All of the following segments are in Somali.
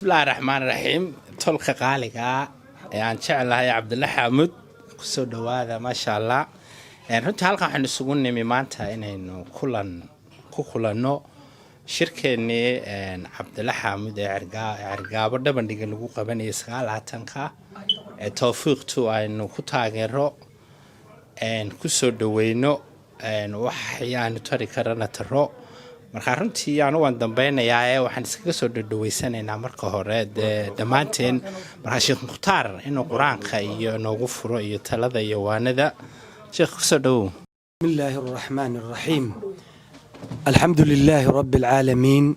Bismillahi raxmaan raxiim. Tolka qaaligaa ee aan jeclahay, Cabdilla Xaamud, kusoo dhawaada. Maasha Allah, runtii halkan waxaynu isugu nimi maanta inaynu kulan ku kulanno shirkeennii Cabdilla Xaamud ee Cergaabo Dhabandhiga lagu qabanayay 29-ka ee towfiiqtu aynu ku taageero, kusoo dhaweyno, waxyaanu tari karana taro. Markaa runtii anu waan dambeynayaa ee waxaan iskaga soo dhadhaweysanaynaa marka hore dee dhammaanteen. Markaa Sheekh Mukhtaar inuu Qur-aanka iyo noogu furo iyo talada iyo waanada. Sheekh, kusoo dhawow. بسم الله الرحمن الرحيم. الحمد لله رب العالمين،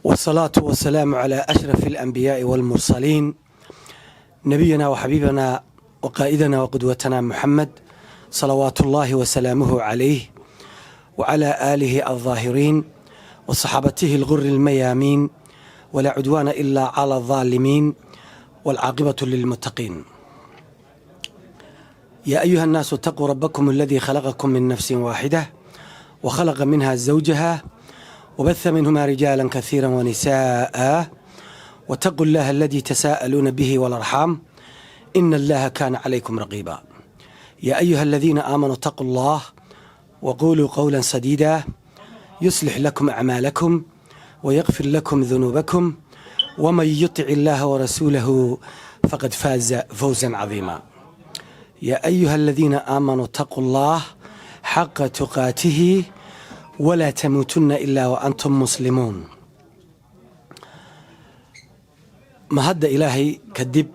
والصلاة والسلام على أشرف الأنبياء والمرسلين، نبينا وحبيبنا وقائدنا وقدوتنا محمد، صلوات الله وسلامه عليه وعلى آله الطاهرين وصحابته الغر الميامين، ولا عدوان إلا على الظالمين، والعاقبة للمتقين. يا أيها الناس اتقوا ربكم الذي خلقكم من نفس واحدة، وخلق منها زوجها، وبث منهما رجالا كثيرا ونساء، واتقوا الله الذي تساءلون به والأرحام، إن الله كان عليكم رقيبا. يا أيها الذين آمنوا اتقوا الله وقولوا قولا سديدا، يصلح لكم أعمالكم ويغفر لكم ذنوبكم، ومن يطع الله ورسوله فقد فاز فوزا عظيما. يا أيها الذين آمنوا اتقوا الله حق تقاته ولا تموتن إلا وأنتم مسلمون. Mahadda Ilaahay kadib,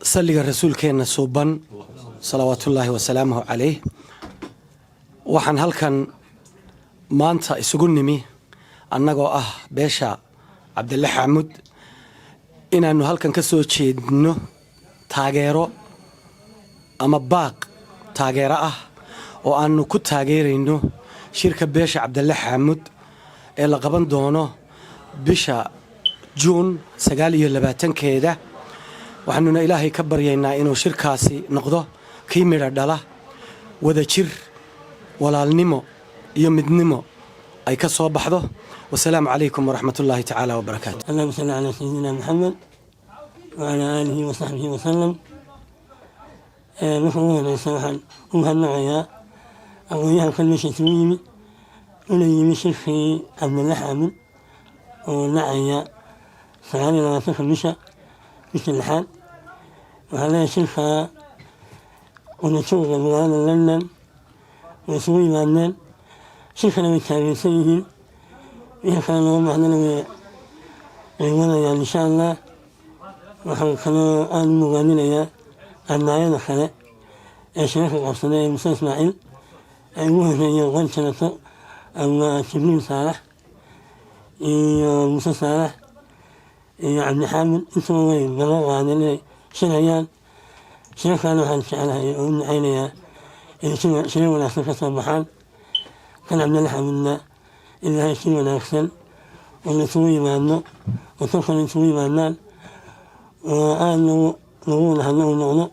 salliga rasuulkeenna suuban, salawaatullaahi wasalaamuhu calayh, waxaan halkan maanta isugu nimi annagoo ah beesha Cabdille Xaamud inaannu halkan ka soo jeedno taageero ama baaq taageero ah oo aannu ku taageerayno shirka beesha Cabdille Xaamud ee la qaban doono bisha Juun 29-keeda. Waxaanuna Ilaahay ka baryaynaa inuu shirkaasi noqdo kii midho dhala, wada jir, walaalnimo iyo midnimo ay ka soo baxdo. Wasalaamu calaykum waraxmat ullaahi tacaala wabarakaatu. اللهم صل على سيدنا محمد وعلى آله وصحبه وسلم. Marka ugu horeysa, waxaan u mahadnaqayaa aqoonyahankan meesha isugu yimi, una yimi shirkii Cabdille Xaamud oo dhacaya 29-ka bisha lixaad. Waxaan leeyahay, shirka wadajooga magaalada London way isugu yimaadeen, shirkana way taageersan yihiin. Wixii kale looga baahdana way wadayaan, insha Allah. Waxaan kaloo aada u bogaadinayaa ardaayada kale ee shirarka qabsaday ee Muuse Ismaaciil ay ugu horeeyeen Qonjanato ama Jibriil Saalax iyo Muuse Saalax iyo Cabdixaamid. Intuba way ballan qaadeen inay shirayaan. Shirarkaana waxaan jeclahay oo u ducaynayaa inay shirar wanaagsan ka soo baxaan. Kan Cabdille Xaamudna Ilaahay si wanaagsan oo la isugu yimaadno oo tolkana isugu yimaadnaan oo aada lagu wada hadlo uu noqdo.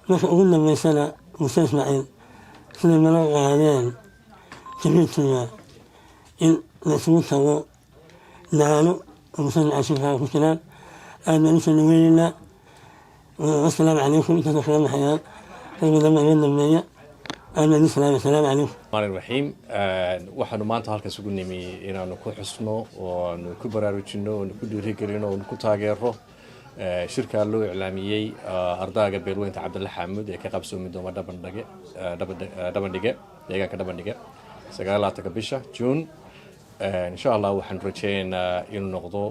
Marka ugu dambeysana, Muuse Ismaaciil siday ballan qaadeen Jibriiltuga in la isugu tago daalo oo Muuse Ismaaciil shirkaa ku jiraan, aad baan usoo dhaweyneynaa. Wasalaamu calaykum. Intaasa kaga baxayaan. Rag badan baa iga dambeeya. Aad baan u salaamay. Asalaamu calaykum. Raxmaan raxiim. Waxaanu maanta halkan isugu nimi inaanu ku xusno oo aanu ku baraarujino oonu ku dhiirigelino oonu ku taageero shirkaa loo iclaamiyey ardaaga beelweynta Cabdille Xaamud ee ka qabsoomi doona Dhabandhage, Dhabandhige, deegaanka Dhabandhige, 29-ka bisha Juun, insha Allah. Waxaanu rajeynaynaa inuu noqdo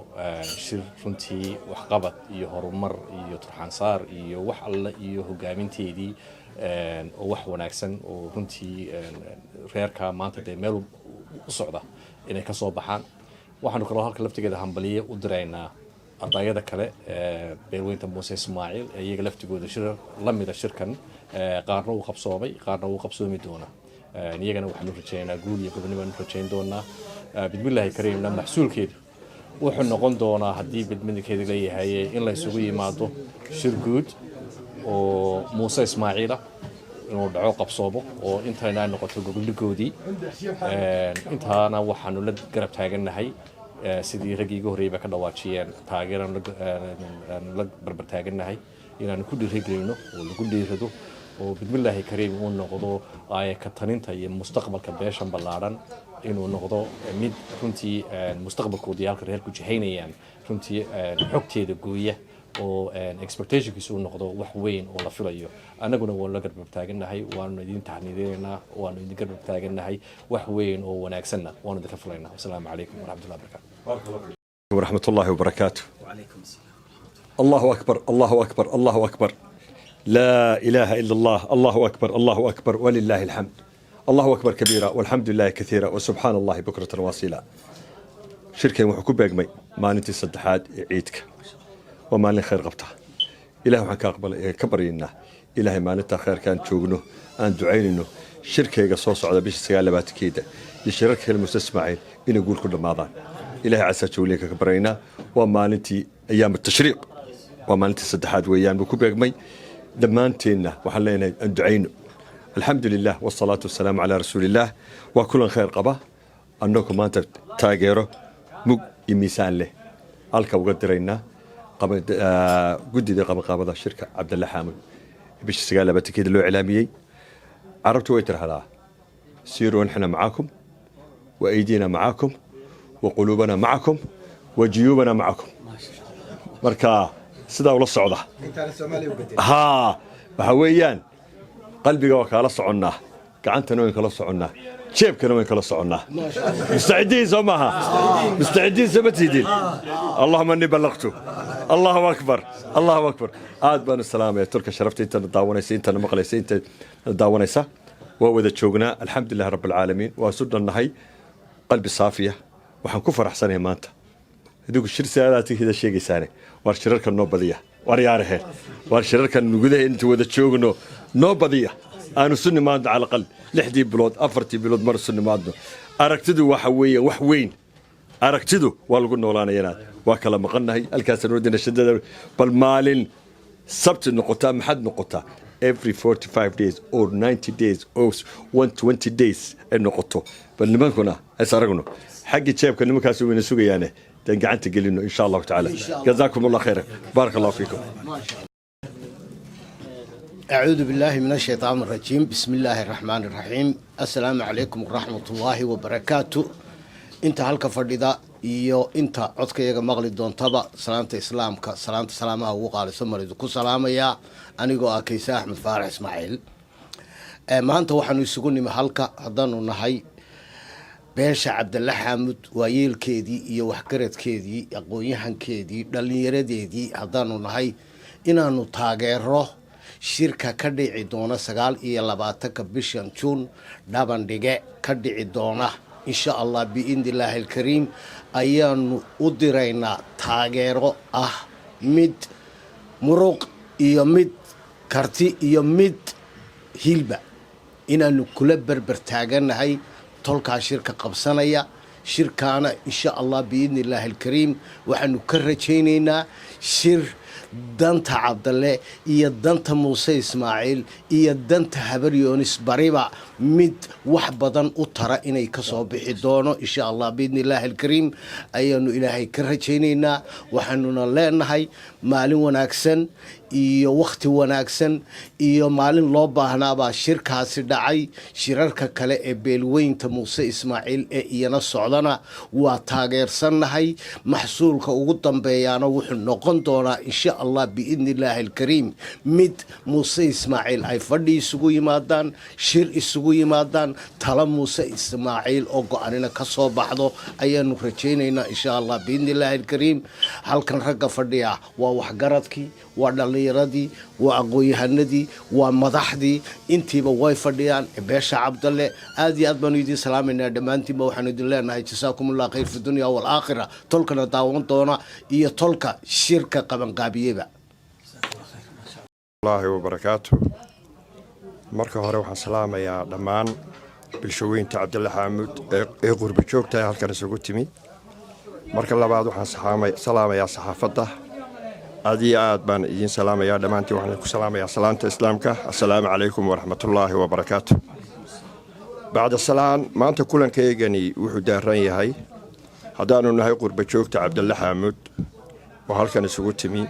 shir runtii waxqabad iyo horumar iyo turxaansaar iyo wax alle iyo hogaaminteedii oo wax wanaagsan oo runtii reerka maanta dee meel u socda inay kasoo baxaan. Waxaanu kaloo halka laftigeeda hambaliye u diraynaa ardayada kale ee beelweynta Muuse Ismaaciil ee iyaga laftigooda shir la mida shirkan qaarna uu qabsoomay, qaarna uu qabsoomi doona. Iyagana waxaanu rajeynaynaa guul iyo gobonimo aanu rajayn doonaa, bidmillaahi kariimna. Maxsuulkeedu wuxuu noqon doonaa, haddii bidmidkeeda leeyahay, in la isugu yimaado shir guud oo Muuse Ismaaciila inuu dhaco, qabsoomo, oo intayna ay noqoto gogoldhigoodii. Intaana waxaanu la garab taagannahay. Sidii raggii iga horreeyay ba ka dhawaajiyeen, taageeraan la barbar taagannahay inaanu ku dhiirigelino oo lagu dhiirado oo bismillaahi kariim uu noqdo aaya ka talinta iyo mustaqbalka beeshan ballaadhan, inuu noqdo mid runtii mustaqbalkoodii halka reerku jihaynayaan, runtii xogteeda gooya oo expectationkiisu uu noqdo wax weyn oo la filayo. Annaguna waanu la garab taagannahay, waanu idin taxniidinaynaa, waanu idin garab taagannahay, wax weyn oo wanaagsanna waanu idinka filaynaa. Wasalaamu calaykum waraxmatullahi wabarakatu. ورحمة الله وبركاته. الله أكبر، الله أكبر، الله أكبر، لا إله إلا الله، الله أكبر، الله أكبر، ولله الحمد، الله أكبر كبيرا والحمد لله كثيرا وسبحان الله بكرة وأصيلا. Shirkeen wuxuu ku beegmay maalintii saddexaad ee ciidka. Waa maalin khayr qabta. Ilaah waxaan ka aqbalay ka baryaynaa Ilaahay maalintaa khayrkaan joogno aan ducaynayno, shirkayga soo socda bisha 29-keeda iyo shirarka kale Muuse Ismaaciil inay guul ku dhammaadaan Ilaahay casaa jawliinka ka baryaynaa. Waa maalintii ayaam tashriiq, waa maalintii saddexaad weeyaan buu ku beegmay. Dhammaanteenna waxaan leenahay aan ducayno. Alxamdu lilah wasalaatu wasalaamu calaa rasuulillaah. Waa kulan khayr qaba. Annagu maanta taageero mug iyo miisaan leh halka uga diraynaa guddida qabanqaabada shirka Cabdalle Xaamud bisha 29-keeda loo iclaamiyey. Carabtu way tirahdaa: سيروا نحن معاكم وأيدينا معاكم وقلوبنا معكم وجيوبنا معكم. Marka sidaa ula socda haa, waxa weeyaan qalbiga waa kaala soconnaa, gacantana wayn kala soconnaa, jeebkana wayn kala soconnaa. Mustacidiin soo maaha? Mustacidiin soo ma tiidin? اللهم إني بلغت. الله أكبر، الله أكبر. Aad baan u salaamaya tulka sharafta, intana daawanaysa, intana maqlaysa, intana daawanaysa. Waa wada joognaa, alxamdulilah rabb alcaalamiin. Waa isu dhannahay, qalbi saafiya. Waxaan ku faraxsanahay maanta adigu shir siaadaad sheegaysaane. Waar shirarka noo badiya, waar yaarahe, waar shirarkan gudaha inta wada joogno noo badiya. Aanu isu nimaadno cala aqal 6dii bilood, 4tii bilood mar isu nimaadno. Aragtidu waxa weeye wax weyn. Aragtidu waa lagu noolaanayana. Waa kala maqannahay halkaasaan ordina shadada. Bal maalin sabti noqotaa, maxaad noqotaa, every 45 days or 90 days or 120 days ay noqoto. Bal nimankuna is aragno. Xaggii jeebka nimankaas wayna sugayaane, deen gacanta gelino insha Allahu tacaala. جزاكم الله خيرا، بارك الله فيكم. أعوذ بالله من الشيطان الرجيم، بسم الله الرحمن الرحيم، السلام عليكم ورحمة الله وبركاته. Inta halka fadhida iyo inta codkayaga maqli doontaba, salaamta Islaamka, salaamta salaamaha ugu qaalisan mar idinku salaamayaa, anigoo ah Kayse Axmed Faarax Ismaaciil. Maanta waxaanu isugu nimi halka haddaanu nahay beesha Cabdalla Xaamud, waayeelkeedii iyo waxgaradkeedii, aqoon-yahankeedii, dhallinyaradeedii haddaanu nahay, inaanu taageero shirka ka dhici doona 29-ka bishan Juun Dhabandhige ka dhici doona, insha Allah biidni illaahi alkariim. Ayaanu u diraynaa taageero ah mid muruq iyo mid karti iyo mid hilba, inaanu kula berber taagannahay tolkaa shirka qabsanaya. Shirkaana insha Allah biidni illaahi alkariim waxaanu ka rajaynaynaa shir danta Cabdalle iyo danta Muuse Ismaaciil iyo danta Habar Yoonis bariba mid wax badan u tara inay kasoo bixi doono, insha Allah biidni illaahi alkariim, ayaanu Ilaahay ka rajaynaynaa. Waxaanuna leenahay maalin wanaagsan iyo wakhti wanaagsan iyo maalin loo baahnaabaa shirkaasi dhacay. Shirarka kale ee beelweynta Muuse Ismaaciil ee iyana socdana waa taageersannahay. Maxsuulka ugu dambeeyaana wuxuu noqon doonaa, insha Allah biidni illaahi alkariim, mid Muuse Ismaaciil ay fadhi isugu yimaadaan, shir isugu yimaadaan, tala Muuse Ismaaciil oo go-anina ka soo baxdo ayaanu rajaynaynaa, insha Allah biidni illaahi alkariim. Halkan ragga fadhiya waa waxgaradkii, waa dhallinyaradii, waa aqoon-yahanadii, waa madaxdii, intiiba way fadhiyaan beesha Cabdalle. Aad iyo aad baanu idiin salaamaynaa dhammaantiinba. Waxaanu idin leenahay جزاكم الله خير في الدنيا والآخرة, tolkana daawan doona iyo tolka shirka qabanqaabiyeba. Allahi wabarakaatu. Marka hore waxaan salaamayaa dhammaan bulshaweynta Cabdalla Xaamuud ee qurba joogta ee halkan isugu timi. Marka labaad waxaan salaamayaa saxaafadda. Aad iyo aad baan idiin salaamayaa dhammaantiin. Waxaan ku salaamayaa salaanta Islaamka: assalaamu calaykum waraxmatullaahi wabarakaatu. Bacda salaan, maanta kulankaygani wuxuu daaran yahay Haddaanu nahay qurba joogta Cabdalle Xaamud oo halkan isugu timi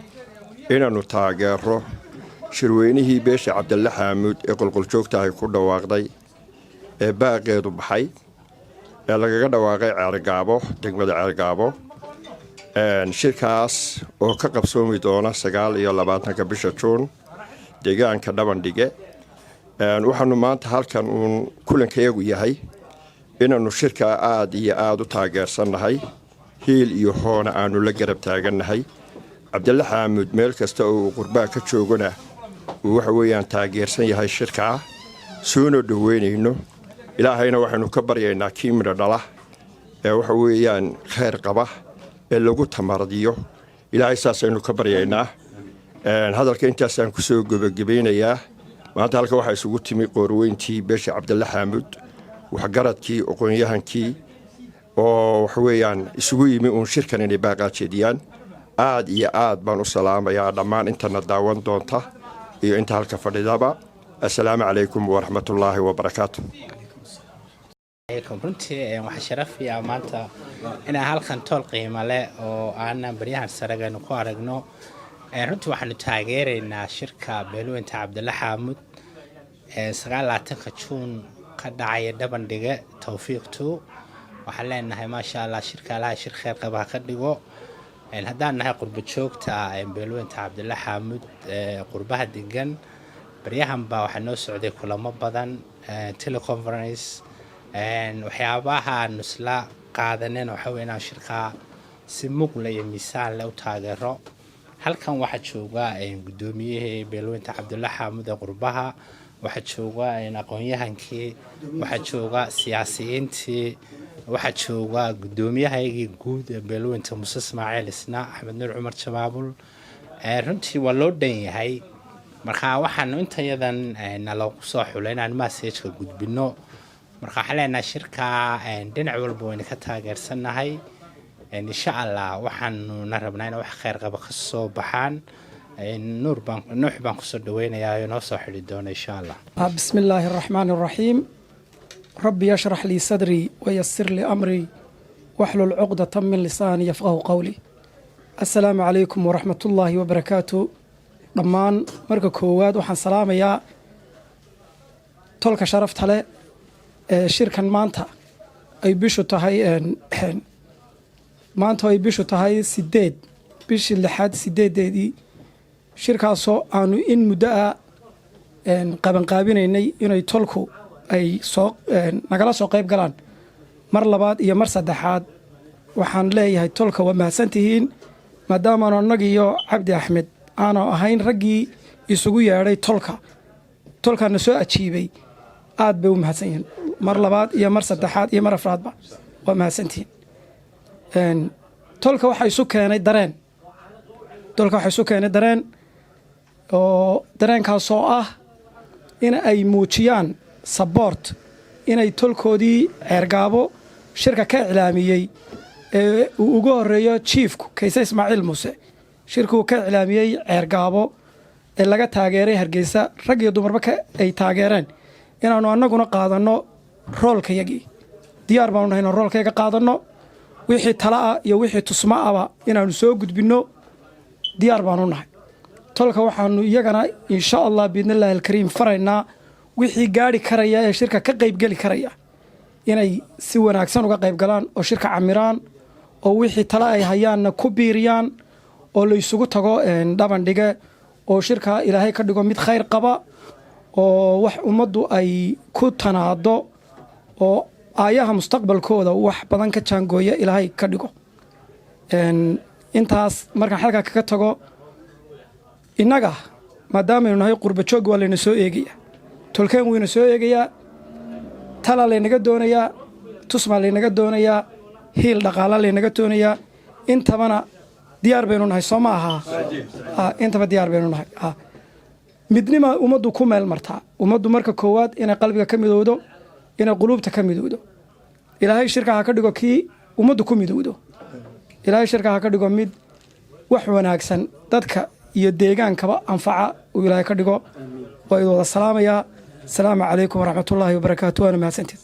inaannu taageero shirweynihii beesha Cabdalle Xaamuud ee qolqoljoogta ay ku dhawaaqday ee baaqeedu baxay ee lagaga dhawaaqay Ceergaabo, degmada Ceergaabo, shirkaas oo ka qabsoomi doona 29-ka bisha Juun deegaanka Dhabandhige. Waxaanu maanta halkan uun kulankayagu yahay inaannu shirkaa aada iyo aada u taageersannahay, hiil iyo hoona aanu la garab taagannahay. Cabdalle Xaamud meel kasta oo uu qurbaa ka joogona uu waxa weeyaan taageersan yahay shirkaa, soona dhoweynayno. Ilaahayna waxaynu ka baryaynaa kii midho dhala ee waxa weeyaan khayr qaba ee lagu tamardiyo. Ilaahay saasaynu ka baryaynaa. Hadalka intaasaan kusoo gebagabaynayaa. Maanta halka waxaa isugu timi qoorweyntii beesha Cabdalle Xaamud, waxgaradkii, aqoon-yahankii oo waxa weeyaan isugu yimi uun shirkan inay baaqaajeediyaan. Aad iyo aad baan u salaamayaa dhammaan intana daawan doonta iyo inta halka fadhidaba. Assalaamu calaykum waraxmatullaahi wabarakaatu. Runtii waxaa sharafiya maanta inaan halkan tool qiimo leh oo aanan baryahan saragaynu ku aragno. Runtii waxaanu taageeraynaa shirka beelweynta Cabdille Xaamud 29-ka Juun ka dhacaya Dhabandhige Towfiiq two. Waxaan leenahay, maasha Allah, shirka Allaha shir kheyr qaba ha ka dhigo. Haddaan nahay qurbo joogta beelweynta Cabdille Xaamud qurbaha degan, baryahan baa waxaa noo socday kulamo badan, teleconference. Waxyaabaha aanu isla qaadaneen waxa wey inaan shirkaa si mugle iyo miisaan leh u taageero. Halkan waxaa jooga guddoomiyihii beelweynta Cabdulle Xaamud ee qurbaha, waxaa jooga aqoon-yahankii, waxaa jooga siyaasiyiintii, waxaa jooga guddoomiyahaygii guud ee beelweynta Muse Ismaaciil isna Axmed Nuur Cumar Jamaabul. Runtii waa loo dhan yahay. Marka waxaanu intayadan naloogu soo xulay inaan message-ka gudbino. Marka waxaan leenahay, shirka dhinac walba wayna ka taageersannahay. Insha Allah waxaanu na rabnaa in wax kheyr qaba ka soo baxaan. Nuur baan, Nuux baan kusoo dhaweynayaa oo inoo soo xidhi doona, insha Allah. بسم الله الرحمن الرحيم. ربي يشرح لي صدري ويسر لي أمري واحلل عقدة من لساني يفقه قولي. السلام عليكم ورحمة الله وبركاته. Dhammaan marka koowaad waxaan salaamayaa tolka sharafta leh ee shirkan maanta ay bishu tahay, maanta ay bishu tahay 8 bishii lixaad 8-deedii, shirkaasoo aanu in muddo ah qabanqaabinaynay inay tolku ay soo nagala soo qayb galaan. Mar labaad iyo mar saddexaad waxaan leeyahay, tolka waa mahadsantihiin, maadaamaanu annaga iyo Cabdi Axmed aanu ahayn raggii isugu yeedhay tolka, tolkaana soo ajiibay. Aad bay u mahadsan yihiin. Mar labaad iyo mar saddexaad iyo mar afraadba waa mahadsantihiin. Tolka waxaa isu keenay dareen, tolka waxaa isu keenay dareen, oo dareenkaasoo ah in ay muujiyaan support inay tolkoodii Ceergaabo shirka ka iclaamiyey ee uu ugu horeeyo chiefku Kayse Ismaaciil Muuse, shirkuu ka iclaamiyey Ceergaabo ee laga taageeray Hargeysa, rag iyo dumarba ay taageereen, inaannu annaguna qaadanno role-kayagii. Diyaar baanu nahay inaan role-kayaga qaadanno. Wixii tala ah iyo wixii tusmo ahba inaannu soo gudbinno diyaar baanu nahay. Tolka waxaanu iyagana, insha Allah, biidni illaahi alkariim, faraynaa wixii gaari karaya ee shirka ka qaybgeli karaya inay si wanaagsan uga qayb galaan oo shirka camiraan, oo wixii tale ay hayaanna ku biiriyaan, oo la isugu tago Dhabandhige, oo shirka Ilaahay ka dhigo mid khayr qaba oo wax ummaddu ay ku tanaado oo aayaha mustaqbalkooda wax badan ka jaangooya Ilaahay ka dhigo. Intaas markaan xalkaa kaga tago, innaga maadaamaynu nahay qurba joog, waa layna soo eegaya, tolkeen wayna soo eegayaa, talaa laynaga doonayaa, tusmaa laynaga doonayaa, hiil dhaqaala laynaga doonayaa. Intabana diyaar baynu nahay, soo ma ahaa? Intaba diyaar baynu nahay. Midnima ummaddu ku meel martaa. Ummaddu marka koowaad inay qalbiga ka midowdo, inay quluubta ka midowdo. Ilaahay shirka ha ka dhigo kii ummaddu ku midowdo. Ilaahay shirka ha ka dhigo mid wax wanaagsan dadka iyo deegaankaba anfaca uu Ilaahay ka dhigo. Waa idin wada salaamayaa. Asalaamu calaykum waraxmatullaahi wabarakaatu, waana mahadsanteed.